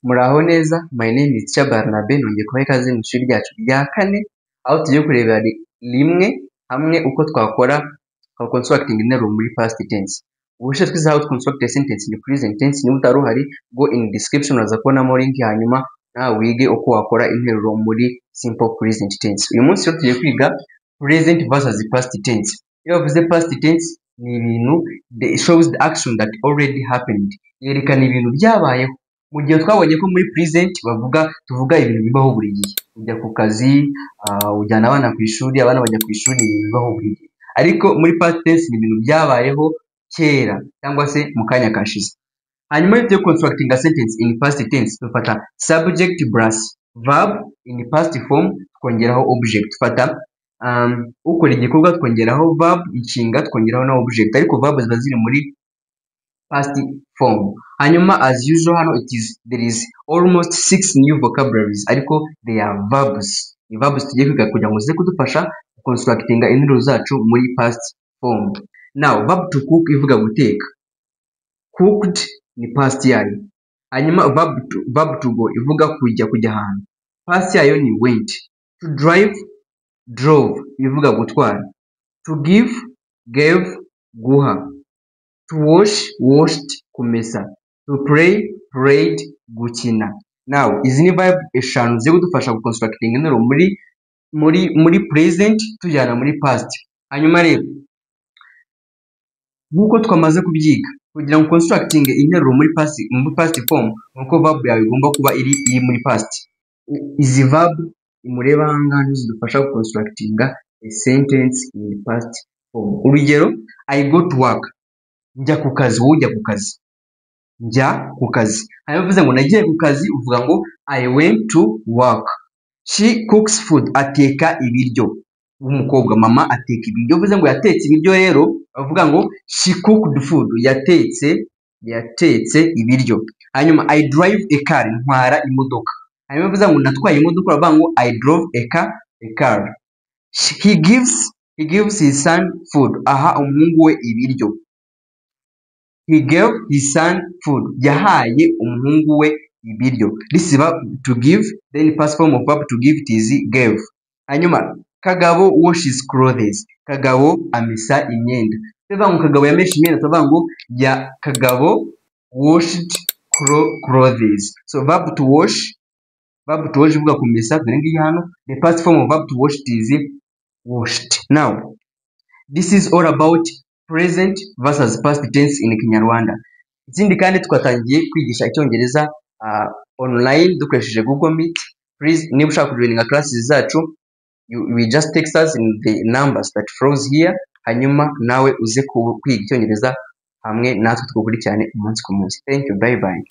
Muraho neza, my name is Teacher Barnabe, nongeye kubaha ikaze mu ishuri ryacu rya kane, aho tugiye kurebera rimwe hamwe uko twakora constructing interuro muri past tense. Ubushize twize how to construct a sentence in present tense. Niba utari uhari, go in description, uraza kubonamo link, hanyuma nawe wige uko wakora interuro muri simple present tense. Uyu munsi rero tugiye kwiga present versus past tense. Iyo bavuze past tense, ni ibintu shows the action that already happened, yerekana ibintu byabayeho. Mu gihe twabonye ko muri present bavuga, tuvuga ibintu bibaho buri gihe: ujya ku kazi, ujyana abana ku ishuri, abana bajya ku ishuri, ibintu bibaho buri gihe. Ariko muri past tense ni ibintu byabayeho kera cyangwa se mu kanya kashize. Hanyuma iyo tugiye constructing a sentence in past tense, dufata subject plus verb in past form, twongeraho object. Dufata ukora igikorwa, twongeraho verb, inshinga, twongeraho na object, ariko verb ziba ziri muri past form. Hanyuma, as usual, hano it is there is almost six new vocabularies, ariko they are verbs. Ni verbs tugiye kwiga kugira ngo zize kudufasha constructinga interuro zacu muri past form. Now, verb to cook ivuga guteka, cooked ni past yayo. Hanyuma verb to go ivuga kujya ahantu, past yayo ni went. To drive, drove, ivuga gutwara. To give, gave, guha. To wash, washed, kumesa. To play, played, gukina. Now, izi ni verb eshanu zigiye kudufasha guconstructing interuro muri present tujyana muri past. Hanyuma rero, nk'uko twamaze kubyiga, kugira ngo constructing interuro muri past form, nuko verb yawe igomba kuba iri muri past. Izi verb mureba aha ngaha nizo zidufasha constructinga a sentence in past form. Urugero, I go to work, njya ku kazi, wowe ujya ku kazi, njya ku kazi. Hanyuma uvuze ngo nagiye ku kazi, uvuga ngo I went to work. She cooks food, ateka ibiryo. W'umukobwa, mama ateka ibiryo. Uvuze ngo yatetse ibiryo rero, bavuga ngo she cooked food, yatetse ibiryo. Hanyuma I drive a car, ntwara imodoka. Hanyuma uvuze ngo natwaye imodoka, uravuga ngo I drove a car. He gives his son food, aha umuhungu we ibiryo. He gave his son food, yahaye umuhungu we ibiryo. This is verb to give, then past form of verb to give, it is gave. Hanyuma Kagabo washes clothes, Kagabo amesa imyenda. Tuvuga ngo Kagabo yameshe imyenda, tuvuga ngo ya Kagabo washed clothes. So verb to wash, verb to wash ivuga kumesa, dore ngiyi hano, the past form of verb to wash, it is washed. Now, this is all about present versus past tense in Kinyarwanda. Ikindi kandi, twatangiye kwigisha Icyongereza online dukoresheje Google Meet. Please, niba ushaka kujoininga classes zacu, we just text us in the numbers that flows here, hanyuma nawe uze kwiga Icyongereza hamwe natwe, tugukurikirane umunsi ku munsi. Thank you, bye bye.